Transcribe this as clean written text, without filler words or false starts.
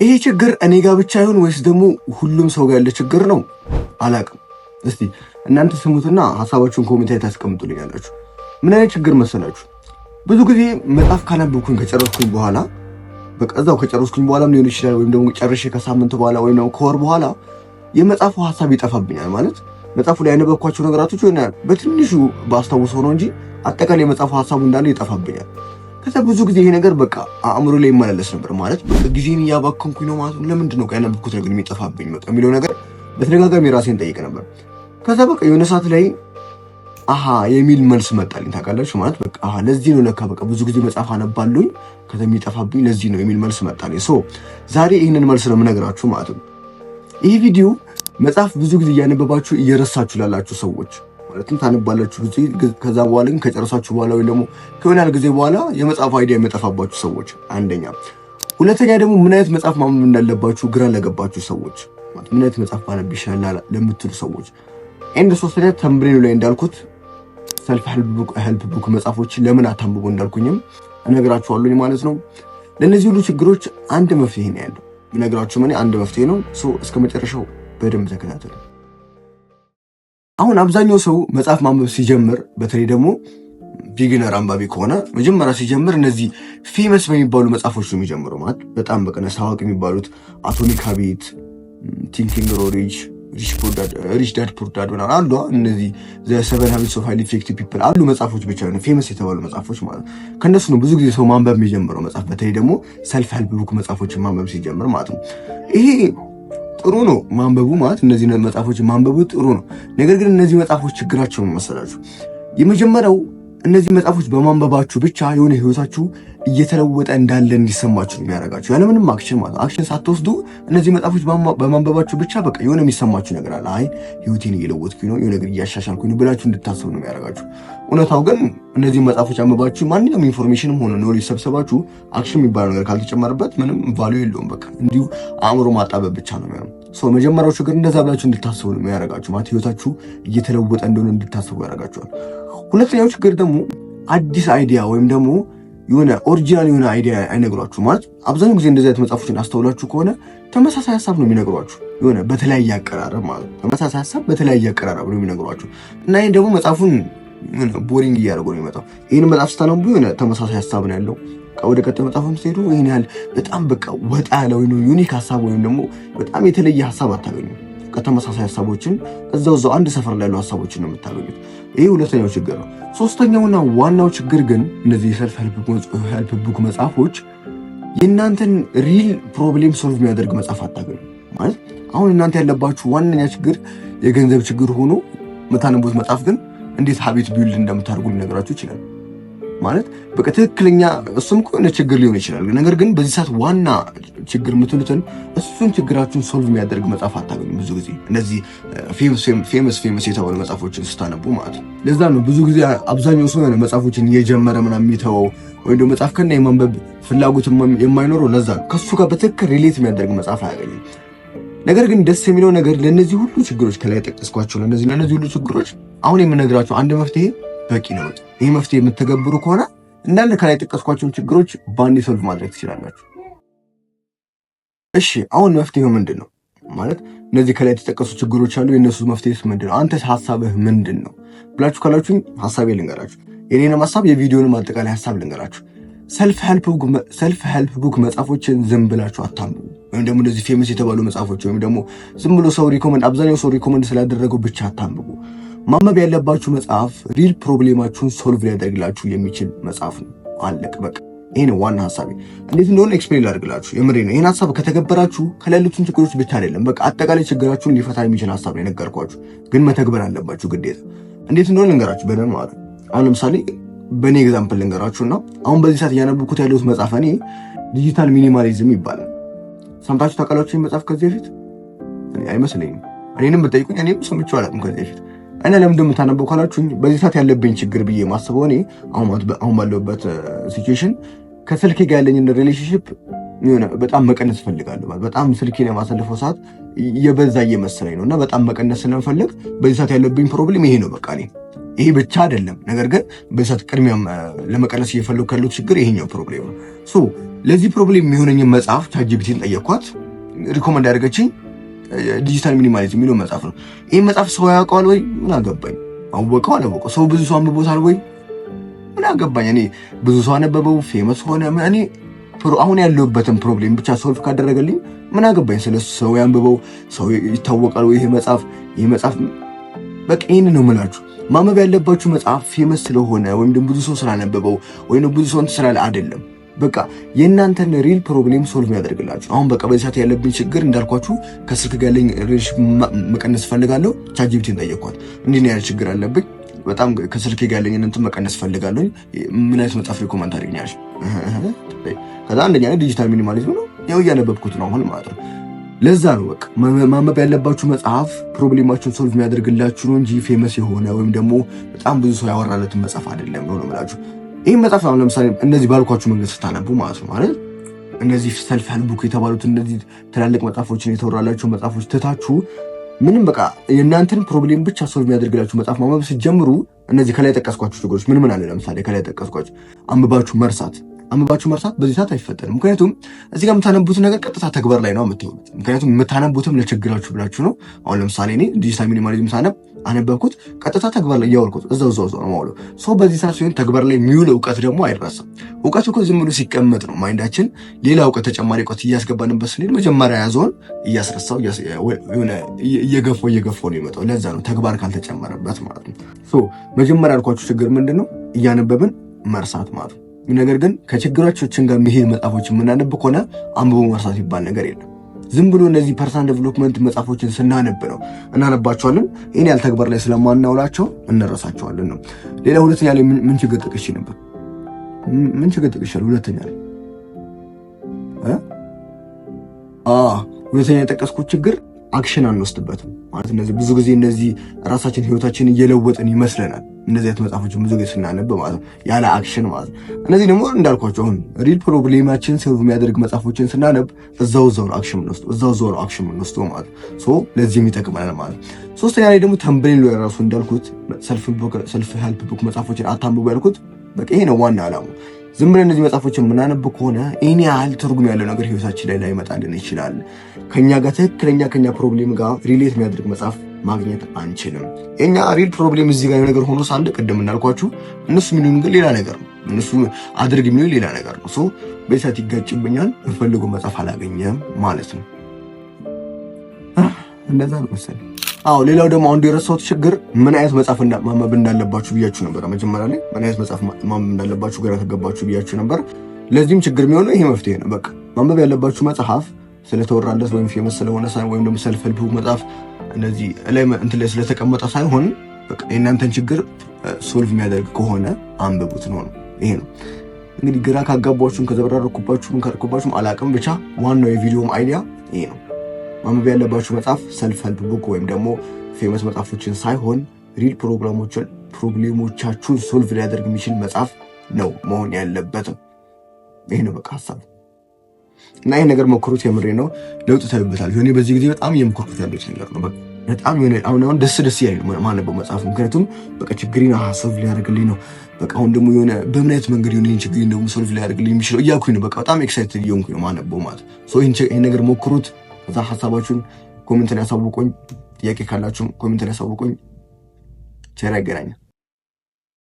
ይሄ ችግር እኔ ጋር ብቻ ይሁን ወይስ ደግሞ ሁሉም ሰው ጋር ያለ ችግር ነው አላቅም። እስቲ እናንተ ስሙትና ሀሳባችሁን comment ላይ ታስቀምጡልኛላችሁ። ምን አይነት ችግር መሰላችሁ? ብዙ ጊዜ መጽሐፍ ካነበብኩኝ ከጨረስኩኝ በኋላ፣ በቃ እዛው ከጨረስኩኝ በኋላም ሊሆን ይችላል፣ ወይም ደግሞ ጨርሼ ከሳምንት በኋላ ወይም ደግሞ ከወር በኋላ የመጽሐፉ ሀሳብ ይጠፋብኛል። ማለት መጽሐፉ ላይ ያነበብኳቸው ነገራቶች የሆነ በትንሹ ባስታውሰው ነው እንጂ አጠቃላይ የመጽሐፉ ሀሳቡ እንዳለ ይጠፋብኛል። ከዛ ብዙ ጊዜ ይሄ ነገር በቃ አእምሮ ላይ ይመላለስ ነበር። ማለት በቃ ጊዜን እያባከንኩኝ ነው ማለት ነው። ለምንድን ነው ያነበብኩት ነገር የሚጠፋብኝ በቃ የሚለው ነገር በተደጋጋሚ ራሴን ጠይቅ ነበር። ከዛ በቃ የሆነ ሰዓት ላይ አሃ የሚል መልስ መጣልኝ። ታውቃላችሁ፣ ማለት በቃ አሃ ለዚህ ነው ለካ በቃ ብዙ ጊዜ መጽሐፍ አነባለሁኝ ከዛ የሚጠፋብኝ ለዚህ ነው የሚል መልስ መጣልኝ። So ዛሬ ይህንን መልስ ነው የምነግራችሁ ማለት ነው። ይህ ቪዲዮ መጽሐፍ ብዙ ጊዜ እያነበባችሁ እየረሳችሁ ላላችሁ ሰዎች፣ ማለትም ታነባላችሁ ጊዜ ከዛ በኋላ ግን ከጨረሳችሁ በኋላ ወይም ደግሞ ከሆነ ያህል ጊዜ በኋላ የመጽሐፉ idea የሚጠፋባችሁ ሰዎች አንደኛ፣ ሁለተኛ ደግሞ ምን አይነት መጽሐፍ ማንበብ እንዳለባችሁ ግራ ለገባችሁ ሰዎች፣ ምን አይነት መጽሐፍ ባነብ ይሻላል ለምትሉ ሰዎች፣ and ሶስተኛ thumbnail ኡ ላይ እንዳልኩት self help book መጽሐፎችን ለምን አታንብቡ እንዳልኩኝም እነግራችኋለሁኝ ማለት ነው። ለእነዚህ ሁሉ ችግሮች አንድ መፍትሄ ነው ያለው። የምነግራችሁ እኔ አንድ መፍትሄ ነው። So እስከ መጨረሻው በደንብ ተከታተሉ። አሁን አብዛኛው ሰው መጽሐፍ ማንበብ ሲጀምር፣ በተለይ ደግሞ beginner አንባቢ ከሆነ፣ መጀመሪያ ሲጀምር እነዚህ famous በሚባሉ መጽሐፎች ነው የሚጀምረው። ማለት በጣም በቃ ታዋቂ የሚባሉት Atomic Habit፣ Think and Grow Rich፣ Rich Dad Poor Dad ምናምን አሉ። እነዚህ The Seven Habits of Highly Effective People አሉ መጽሐፎች ብቻ ነው famous የተባሉ መጽሐፎች ማለት ነው። ከእነሱ ነው ብዙ ጊዜ ሰው ማንበብ የሚጀምረው መጽሐፍ፣ በተለይ ደግሞ self help book መጽሐፎችን ማንበብ ሲጀምር ማለት ነው። ይሄ ጥሩ ነው ማንበቡ፣ ማለት እነዚህ መጽሐፎች ማንበቡ ጥሩ ነው። ነገር ግን እነዚህ መጽሐፎች ችግራቸው ምን መሰላችሁ? የመጀመሪያው እነዚህ መጽሐፎች በማንበባችሁ ብቻ የሆነ ህይወታችሁ እየተለወጠ እንዳለ እንዲሰማችሁ የሚያደርጋችሁ ያለምንም action ማለት ነው። Action ሳትወስዱ እነዚህ መጽሐፎች በማንበባችሁ ብቻ በቃ የሆነ የሚሰማችሁ ነገር አለ። አይ ህይወቴን እየለወጥኩኝ ነው፣ የሆነ ነገር እያሻሻልኩኝ ነው ብላችሁ እንድታስቡ ነው የሚያደርጋችሁ። እውነታው ግን እነዚህ መጽሐፎች አንብባችሁ ማንኛውም information ም ሆነ knowledge ሰብሰባችሁ action የሚባለው ነገር ካልተጨመረበት ምንም value የለውም። በቃ እንዲሁ አእምሮ ማጣበብ ብቻ ነው የሚሆነው። So መጀመሪያው ችግር እንደዛ ብላችሁ እንድታስቡ ነው የሚያደርጋችሁ። ማለት ህይወታችሁ እየተለወጠ እንደሆነ እንድታስቡ ያደርጋችኋል። ሁለተኛው ችግር ደግሞ አዲስ idea ወይም ደግሞ የሆነ original የሆነ idea አይነግሯችሁ። ማለት አብዛኛው ጊዜ እንደዚህ አይነት መጽሐፎችን አስተውላችሁ ከሆነ ተመሳሳይ ሀሳብ ነው የሚነግሯችሁ፣ የሆነ በተለያየ አቀራረብ ማለት ነው። ተመሳሳይ ሀሳብ በተለያየ አቀራረብ ነው የሚነግሯችሁ እና ይህን ደግሞ መጽሐፉን boring እያደረገው ነው የሚመጣው። ይህን መጽሐፍ ስታነቡ የሆነ ተመሳሳይ ሀሳብ ነው ያለው። ወደ ቀጣዩ መጽሐፍም ስትሄዱ ይህን ያህል በጣም በቃ ወጣ ያለ ወይም unique ሀሳብ ወይም ደግሞ በጣም የተለየ ሀሳብ አታገኙም። ተመሳሳይ ሀሳቦችን እዛው እዛው አንድ ሰፈር ላይ ያሉ ሀሳቦችን ነው የምታገኙት። ይህ ሁለተኛው ችግር ነው። ሶስተኛውና ዋናው ችግር ግን እነዚህ የ self help book መጽሐፎች የእናንተን real problem solve የሚያደርግ መጽሐፍ አታገኙ። ማለት አሁን እናንተ ያለባችሁ ዋነኛ ችግር የገንዘብ ችግር ሆኖ የምታነቡት መጽሐፍ ግን እንዴት habit build እንደምታደርጉ ሊነግራችሁ ይችላል። ማለት በቃ ትክክለኛ እሱም ከሆነ ችግር ሊሆን ይችላል። ነገር ግን በዚህ ሰዓት ዋና ችግር የምትሉትን እሱን ችግራችሁን solve የሚያደርግ መጽሐፍ አታገኙም። ብዙ ጊዜ እነዚህ famous famous የተባሉ መጽሐፎችን ስታነቡ ማለት ነው። ለዛ ነው ብዙ ጊዜ አብዛኛው ሰው የሆነ መጽሐፎችን እየጀመረ ምናምን የሚተወው ወይም ደግሞ መጽሐፍ ከና የማንበብ ፍላጎት የማይኖረው ለዛ ነው። ከሱ ጋር በትክክል relate የሚያደርግ መጽሐፍ አያገኝም። ነገር ግን ደስ የሚለው ነገር ለእነዚህ ሁሉ ችግሮች፣ ከላይ የጠቀስኳቸው ለእነዚህ ሁሉ ችግሮች አሁን የምነግራችሁ አንድ መፍትሄ በቂ ነው። ይህ መፍትሄ የምትተገብሩ ከሆነ እንዳለ ከላይ የጠቀስኳቸውን ችግሮች በአንዴ solve ማድረግ ትችላላችሁ። እሺ፣ አሁን መፍትሄው ምንድን ነው? ማለት እነዚህ ከላይ የተጠቀሱ ችግሮች አሉ፣ የእነሱ መፍትሄስ ምንድን ነው? አንተስ ሀሳብህ ምንድን ነው ብላችሁ ካላችሁኝ ሀሳቤ ልንገራችሁ። የኔንም ሀሳብ የቪዲዮንም አጠቃላይ ሀሳብ ልንገራችሁ። Self help book መጽሐፎችን ዝም ብላችሁ አታንብቡ። ወይም ደግሞ እነዚህ famous የተባሉ መጽሐፎች ወይም ደግሞ ዝም ብሎ ሰው recommend አብዛኛው ሰው recommend ስላደረገው ብቻ አታንብቡ። ማንበብ ያለባችሁ መጽሐፍ real problem ኣችሁን solve ሊያደርግላችሁ የሚችል መጽሐፍ ነው። አለቀ በቃ። ይሄ ነው ዋና ሀሳቤ። እንዴት እንደሆነ explain ላድርግላችሁ። የምሬ ነው። ይህን ሀሳብ ከተገበራችሁ ከላይ ያሉትን ችግሮች ብቻ አይደለም፣ በቃ አጠቃላይ ችግራችሁን ሊፈታ የሚችል ሀሳብ ነው የነገርኳችሁ። ግን መተግበር አለባችሁ ግዴታ። እንዴት እንደሆነ ልንገራችሁ በደንብ ማለት ነው። አሁን ለምሳሌ በእኔ example ልንገራችሁና አሁን በዚህ ሰዓት እያነበብኩት ያለሁት መጽሐፍ እኔ Digital Minimalism ይባላል። ሰምታችሁ ታውቃላችሁ? መጽሐፍ ከዚህ በፊት አይመስለኝም። እኔንም ብጠይቁኝ እኔም ሰምቼው አላውቅም ከዚህ በፊት። እና ለምንድን ነው የምታነበው ካላችሁኝ በዚህ ሰዓት ያለብኝ ችግር ብዬ ማስበው እኔ አሁን ባለሁበት situation ከስልኬ ጋር ያለኝን relationship የሆነ በጣም መቀነስ እፈልጋለሁ። በጣም ስልኬን የማሳልፈው ሰዓት እየበዛ እየመሰለኝ ነው እና በጣም መቀነስ ስለምፈልግ በዚህ ሰዓት ያለብኝ problem ይሄ ነው። በቃ እኔ ይሄ ብቻ አይደለም፣ ነገር ግን በሰዓት ቅድሚያ ለመቀነስ እየፈለኩ ያሉት ችግር ይሄኛው problem ነው። So ለዚህ problem የሚሆነኝን መጽሐፍ ChatGPT ን ጠየኳት። Recommend ያደረገችኝ Digital Minimalism የሚለው መጽሐፍ ነው። ይህ መጽሐፍ ሰው ያውቀዋል ወይ? ምን አገባኝ። አወቀው አላወቀው፣ ሰው ብዙ ሰው አንብቦታል ወይ? ምን አገባኝ። እኔ ብዙ ሰው አነበበው famous ሆነ፣ እኔ አሁን ያለሁበትን problem ብቻ solve ካደረገልኝ ምን አገባኝ ስለ ሰው ያንብበው፣ ሰው ይታወቃል ወይ ይሄ መጽሐፍ። በቃ ይህን ነው የምላችሁ። ማንበብ ያለባችሁ መጽሐፍ famous ስለሆነ ወይም ደግሞ ብዙ ሰው ስላነበበው ወይም ብዙ ሰው እንትን ስላለ አይደለም። በቃ የእናንተን real problem solve ያደርግላችሁ። አሁን በቃ በዚህ ሰዓት ያለብኝ ችግር እንዳልኳችሁ ከስልክ ጋር ያለኝ relation መቀነስ እፈልጋለሁ። ChatGPT ን ጠየኳት። እንዲህ ነው ያለ ችግር አለብኝ፣ በጣም ከስልክ ጋር ያለኝን እንትን መቀነስ እፈልጋለሁ። ምን አይነት መጽሐፍ recommend ታደርጊኛለሽ? ከዛ አንደኛ ላይ Digital Minimalism ነው፣ ያው እያነበብኩት ነው አሁን ማለት ነው። ለዛ ነው በቃ ማንበብ ያለባችሁ መጽሐፍ problem ኣችሁን solve የሚያደርግላችሁ ነው እንጂ famous የሆነ ወይም ደግሞ በጣም ብዙ ሰው ያወራለትን መጽሐፍ አይደለም ነው የምላችሁ። ይህ መጽሐፍ አሁን ለምሳሌ እነዚህ ባልኳችሁ መንገድ ስታነቡ ማለት ነው፣ ማለት እነዚህ self help book የተባሉት እነዚህ ትላልቅ መጽሐፎችን የተወራላቸው መጽሐፎች ትታችሁ ምንም በቃ የእናንተን problem ብቻ solve የሚያደርግላችሁ መጽሐፍ ማንበብ ስትጀምሩ እነዚህ ከላይ የጠቀስኳቸው ችግሮች ምን ምን አለ? ለምሳሌ ከላይ የጠቀስኳቸው አንብባችሁ መርሳት በዚህ ሰዓት አይፈጠርም። ምክንያቱም እዚህ ጋር የምታነቡት ነገር ቀጥታ ተግባር ላይ ነው የምትውሉት። ምክንያቱም የምታነቡትም ለችግራችሁ ብላችሁ ነው። አሁን ለምሳሌ እኔ Digital Minimalism ሳነብ አነበብኩት፣ ቀጥታ ተግባር ላይ እያወልኩት እዛው እዛው እዛው ነው የማውለው። So በዚህ ሰዓት ሲሆን ተግባር ላይ የሚውል እውቀት ደግሞ አይረሳም። እውቀቱ እኮ ዝም ብሎ ሲቀመጥ ነው mind ኣችን ሌላ እውቀት፣ ተጨማሪ እውቀት እያስገባንበት ስንሄድ መጀመሪያ ያዘውን እያስረሳው የሆነ እየገፋው እየገፋው ነው የሚመጣው። ለዛ ነው ተግባር ካልተጨመረበት ማለት ነው። So መጀመሪያ ያልኳችሁ ችግር ምንድን ነው? እያነበብን መርሳት ማለት ነው። ነገር ግን ከችግራችን ጋር የሚሄድ መጽሐፎች የምናነብ ከሆነ አንብቦ መርሳት የሚባል ነገር የለም። ዝም ብሎ እነዚህ personal development መጽሐፎችን ስናነብ ነው እናነባቸዋለን። ይህን ያህል ተግባር ላይ ስለማናውላቸው እንረሳቸዋለን ነው። ሌላ ሁለተኛ ላይ ምን ችግር ጠቅሼ ነበር? ምን ችግር ጠቅሻለሁ? ሁለተኛ ላይ፣ ሁለተኛ የጠቀስኩት ችግር action አንወስድበትም ማለት እነዚህ ብዙ ጊዜ እነዚህ ራሳችን ህይወታችን እየለወጥን ይመስለናል። እነዚህ አይነት መጽሐፎችን ብዙ ጊዜ ስናነብ ማለት ነው፣ ያለ action ማለት ነው። እነዚህ ደግሞ እንዳልኳቸው አሁን real problem ኣችን solve የሚያደርግ መጽሐፎችን ስናነብ እዛው እዛው ነው action የምንወስደው፣ እዛው እዛው ነው action የምንወስደው ማለት ነው። So ለዚህም ይጠቅመናል ማለት ነው። ሶስተኛ ላይ ደግሞ thumbnail ራሱ እንዳልኩት self help book መጽሐፎችን አታንብቡ ያልኩት በቃ ይሄ ነው ዋና ዓላማው። ዝም ብለን እነዚህ መጽሐፎችን የምናነብ ከሆነ ይህን ያህል ትርጉም ያለው ነገር ህይወታችን ላይ ላይመጣልን ይችላል። ከኛ ጋር ትክክለኛ ከኛ problem ጋር relate የሚያደርግ መጽሐፍ ማግኘት አንችልም። የኛ real problem እዚህ ጋር ነገር ሆኖ ሳለ ቅድም እንዳልኳችሁ እነሱ የሚሉን ግን ሌላ ነገር ነው። እነሱ አድርግ የሚሉ ሌላ ነገር ነው። So በሰዓት ይጋጭብኛል፣ የምፈልገው መጽሐፍ አላገኘም ማለት ነው። እንደዛ ነው መሰለኝ። አዎ፣ ሌላው ደግሞ አንዱ የረሳሁት ችግር ምን አይነት መጽሐፍ ማንበብ እንዳለባችሁ ብያችሁ ነበር። መጀመሪያ ላይ ምን አይነት መጽሐፍ ማንበብ እንዳለባችሁ ግራ ከገባችሁ ብያችሁ ነበር። ለዚህም ችግር የሚሆነው ይሄ መፍትሄ ነው። በቃ ማንበብ ያለባችሁ መጽሐፍ ስለተወራለት ወይም famous ስለሆነ ሳይሆን ወይም ደግሞ self help መጽሐፍ እነዚህ ላይ እንትን ላይ ስለተቀመጠ ሳይሆን በቃ የእናንተን ችግር solve የሚያደርግ ከሆነ አንብቡት ነው። ይሄ ነው እንግዲህ። ግራ ካጋባችሁም ከዘበራረኩባችሁም ካልኩባችሁም አላቅም፣ ብቻ ዋናው የቪዲዮም idea ይሄ ነው። ማንበብ ያለባችሁ መጽሐፍ self help book ወይም ደግሞ famous መጽሐፎችን ሳይሆን real problem ኦቻችሁን solve ሊያደርግ የሚችል መጽሐፍ ነው መሆን ያለበትም። ይሄ ነው በቃ ሀሳብ እና ይሄ ነገር ሞክሩት። የምሬ ነው፣ ለውጥ ታዩበታል። እኔ በዚህ ጊዜ በጣም እየሞከርኩት ያለሁት ነገር ነው። በጣም የሆነ አሁን አሁን ደስ ደስ እያለኝ ነው ማነበው መጽሐፍ። ምክንያቱም በቃ ችግሬን solve ሊያደርግልኝ ነው። በቃ አሁን ደግሞ የሆነ በምን አይነት መንገድ የሆነ ይህን ችግሬን ደግሞ solve ሊያደርግልኝ የሚችለው እያልኩኝ ነው። በቃ በጣም excited እየሆንኩኝ ነው ማነበው ማለት ነው። ይህን ነገር ሞክሩት። ከዛ ሀሳባችሁን comment ላይ ያሳውቁኝ። ጥያቄ ካላችሁም comment ላይ ያሳውቁኝ። ቸር ያገናኘን።